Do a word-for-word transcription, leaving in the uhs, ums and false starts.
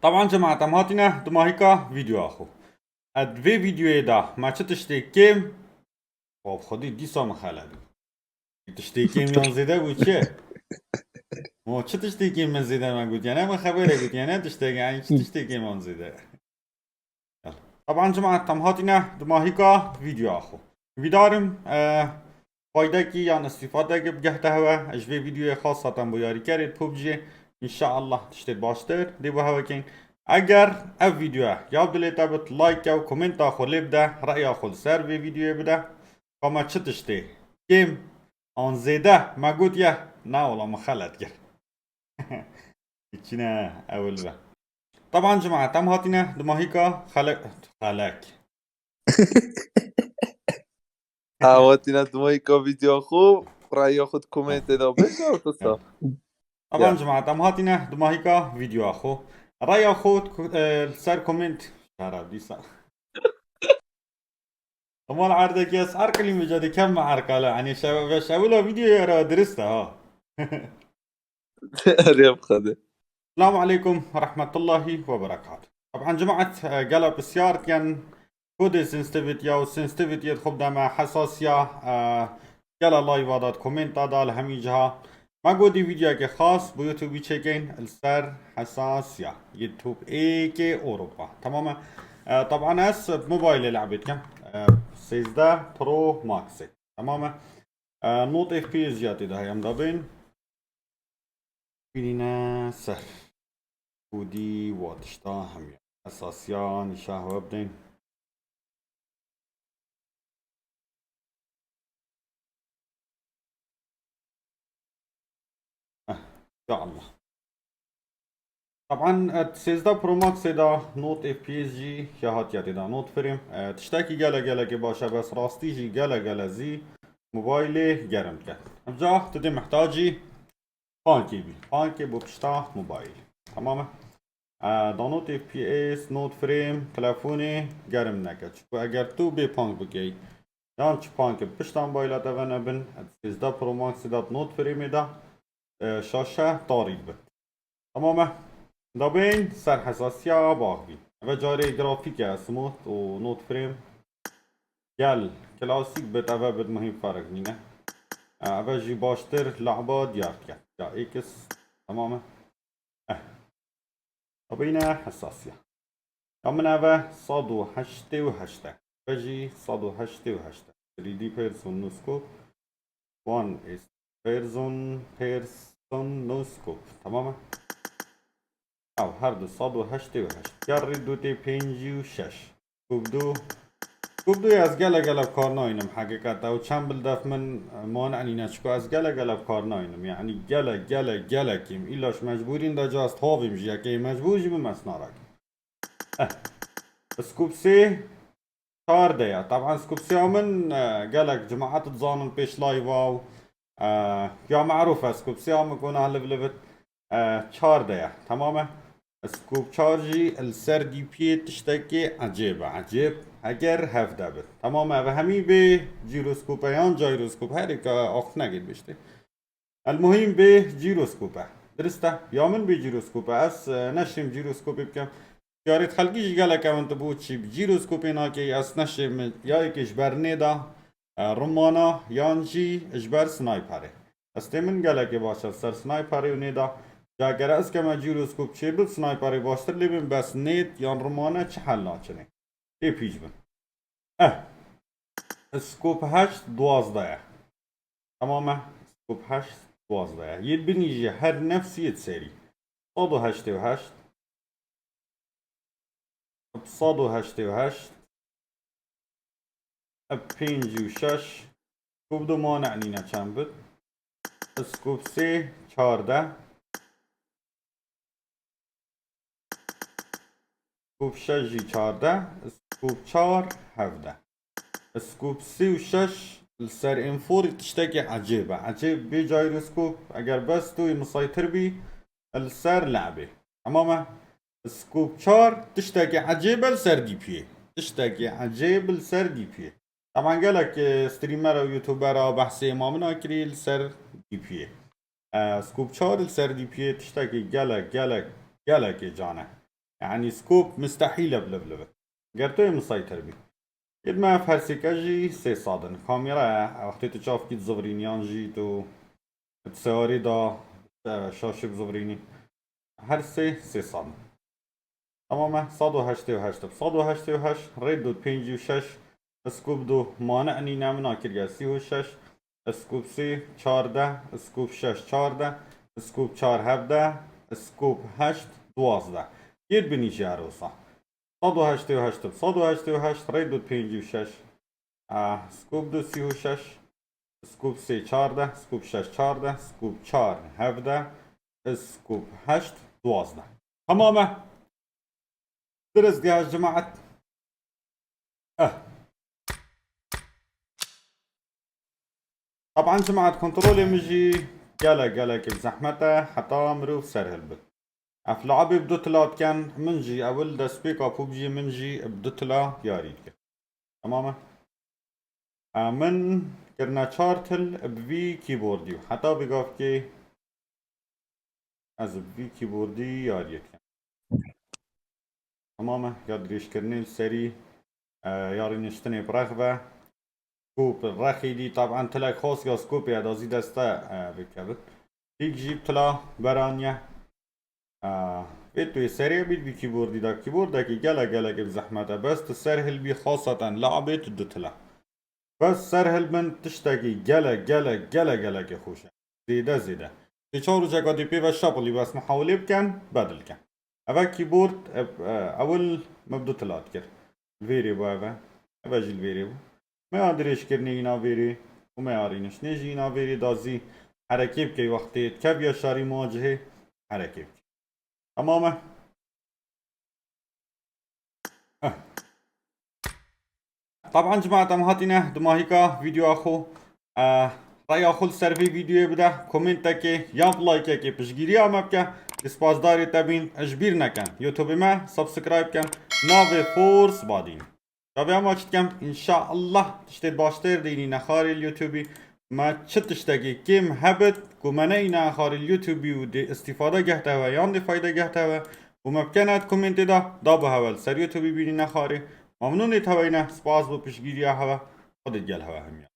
Teban cemaet, em hatine dumahîka vîdyoya xwe. Ed vê vîdyoyê de me çi tiştê kêm, xwe xwedî dîsa min xelet bû. Tiştê kêm yan zêde bû çi? Mo çi tiştê kêm min zêde me got? Yani min xebere got, yani tiştê, yani çi tiştê kêm yan zêde? Teban cemaet, em hatine dumahîka vîdyoya xwe. Hîvîdarim, e, faydekî yan îstîfadekî bigehte hewe. Ez ji vê vîdyoyê xas hatem bo yarîkerê PUBG. Înşeallah tiştê baştir dê bo hewe keyn. Eger ev vîdyoya ya bi dilê te bit, like û komenta xwe lê bide, reya xwe li ser vê vîdyoyê bide. Ka me çi tiştê kêm an zêde me gotiye, na wala min xelet kir. Çine ewil be. Teban cemaet, em hatine dumahîka xelek, xelek. Ha, hatine dumahîka vîdyoya xwe, reya xwe di komentê de bêje, wisa. Teban cemaet, em hatine dumahîka vîdyoya xwe. Reya xwe di ku-, e, li ser koment. Şara dîsa. Hemal erdekî ez her qilî mica dikem me erkale. Hani şev-, ve şevila vîdyoya ra dirist e ha. Erê bixede. Selamu aleykum ve rahmetullahi ve berekatuh. Teban cemaet, e, gela pisyar diyen ku dê sensitivity ya û sensitivity yê xwe bideme hesasiya, e, gela live da, komenta da, li hemî ciha. Me got dî vîdyoyekê xas bo YouTubeî çêkeyn li ser hesasiya. YouTube êkê Ewropa. Tamam e. E, teban ez mobilê lehbê dikim. E, sêzdeh Pro Max e. Tamam e. E, nod F P S jî ya tê de heye, em da bên. Bînîne ser. Hûdî wa tişta hemiya. Esasiya nîşa hewe bidên. Eh, ya Allah. Teban, e, sêzdeh Pro Maxê de nod F P S jî ya hatiye tê de, nod frame. E, tiştekî gele gelekê baş e, bes rastî jî gele gele zî mobilê germ dike. Evca tu dê mihtacî pankê bî. Pankê bo pişta mobil. Tamam e? E, da nod F P S, nod frame, telefonê germ neke. Çiku eger tu bê pank bikey, yan çi pank bi pişta mobilê te ve nebin, sêzdeh Pro Maxê de nod frame de, e, şaşe tarî bit. Tamam e? Da bên ser hesasiya baxvî. Eve carê grafîk e, smooth û nod frame. Gel, klasîk bit, eve bit muhîm ferq nîne. E, eve jî baştir le'ba diyar dike. Ya X, tamam e? Eh. Abîne hesasiya. Ya min eve sed û heştê û heşt e. Eve jî sed û heştê û heşt e. Three D person no scope. One is person, person no scope. Tamam e? Ew her du sed û heştê û heşt. Gerrî du tê pêncî û şeş. Kubdu. Kubdu ez gele gele bi kar naynim heqiqet. Ew çend bil def min, e, mane nîne, çiko ez gele gele bi kar naynim. Yani gele, gele, gele kêm. Îlla ji mecbûrîn de ca ez tavim jî, yekê mecbûr jî bim ez narak. Eh. Scope sê çardeh ya. Taban scope sê ya min, e, gelek cemaet dizanin pêş live û, e, ya maruf e scope sê ya min kona liv livit, e, çardeh ya. Tamam e? Scope çar jî li ser D P tiştekî ecêb e. Ecêb heger hevde bit. Tamam e? Ev hemî bê gîroskop e yan gîroskop, herê ka axiftinekê biştê. El muhîm bê gîroskop e. Dirist e. Ya min bê gîroskop e. Ez, e, neşêm gîroskopê bikim. Yarê xelkî jî gelek evin tu bû çî bi gîroskopê nakê, ez neşêm ya yekê ji ber nêda, e, rumana yan jî ji ber sniperê. Destê min gelekê baş e ser sniperê û nêda. Ca gere ez keme gîroskop çê bib sniperê baştir lê bin, bes nêd yan rumane çi hel naçinê. Tê pîç bin. Eh. Scope heşt duwazdeh ye. Tamam e. Scope heşt duwazdeh ye. Yê binî jî her nefsî yê serî. Sed û heştê û heşt. Sed û heştê û heşt. Pêncî û şeş. Scope du mane nîne çend bit. Scope sê çardeh. Scope şeş jî çardeh, scope çar hevdeh. Scope sê û şeş li ser enforî tiştekî ecêb e. Ecêb bê gîroskop, eger bes tu yê misaytir bî, li ser le'bê. Tamam e? Scope çar tiştekî ecêb e li ser D P. Tiştekî ecêb li ser D P. Taban gelek, e, streamer û youtubera behsê ma min a kirî li ser D P. E, scope çar li ser D P tiştekî gelek, gelek, gelekê can e. Yanî scope mistehîl e biliv li vir. Ger tu yê misaytir bî. Yê me ev her sêke jî sê sed in. Kamera ye, wextê tu çav kî dizivirînî yan jî tu di sewarê de, e, şaşê bizivirînî. Her sê sê sed in. Tamam e, sed û heştê û heşt, sed û heştê û heşt, rê du pêncî û şeş, scope du mane nîne min a kiriye sî û şeş, scope sê çardeh, scope şeş çardeh, scope çar hevdeh, scope heşt duwazdeh. Yê binî jî her wisa. Sed û heştê û heşt, sed û heştê û heşt, rê du pêncî û şeş, a, scope du sî û şeş, scope sê çardeh, scope şeş çardeh, scope çar hevdeh, scope heşt duwazdeh. Tamam e. Dirist diye cemaat. Eh. Taban cemaat, kontrolê min jî gelek gelek bi zehmet e, heta mirov serhil bit. Ev labê bi du tila dikin, min jî ewil destpêka PUBG min jî bi du tila yarî dikir. Tamam e? E, min kirine çar til bi vî keyboardî û heta vê gavkê ez bi vî keyboardî yariyê dikim. Tamam e, ya dirêjkirinê li serî, e, ya rêniştinê bi rex ve. Scope rexî dî, taban tilek xas ya scope ya da zî deste, e, bikevin. Pîk jî tila beraniye. E, vê tu yê serê bît bi keyboardî da. Keyboardekî gelek gelek bi zehmet e. Bes tu ser hilbî, xaseten labê tu du tila. Bes ser hilbin tiştekî gelek gelek gelek gelekê xweş e. Zêde zêde. Sê çar rojeka dê pê ve şapilî bes muhawilê bikin, bedil kin. Eve keyboard, e, e, ewil me bi du tila dikir. Li vêrê bû eve. Eve jî li vêrê bû. Me ya dirêjkirinê îna vêrê û me ya rêniştinê jî îna vêrê da zî herekê bikey wextê dikeviya şarî muwacihê herekê bikey. Tamam e? Eh. Taban cemaat, em hatîne dimahîka vîdyoya xwe. Eh, raya xwe li ser vê vîdyoyê bide, komentekê yan like-ekê piştgiriya me bike. Lê spasdarê te bîn, ji bîr nekin YouTubeê me subscribe kin. Navê Force Badîn. Çavê em çi dikem, înşallah tiştê baştir dînî nexarê li YouTubeî. Me çi tiştekî kêm hebit ku me neyîne nexarê li YouTubeî û dê îstîfade gehte we yan dê fayde gehte we û me bikene di komêntê de, da bi hewe li ser YouTubeî bînî nexarê. Memnûnê te weyne, spas bo piştgiriya hewe. Xwedê digel hewe hemiya.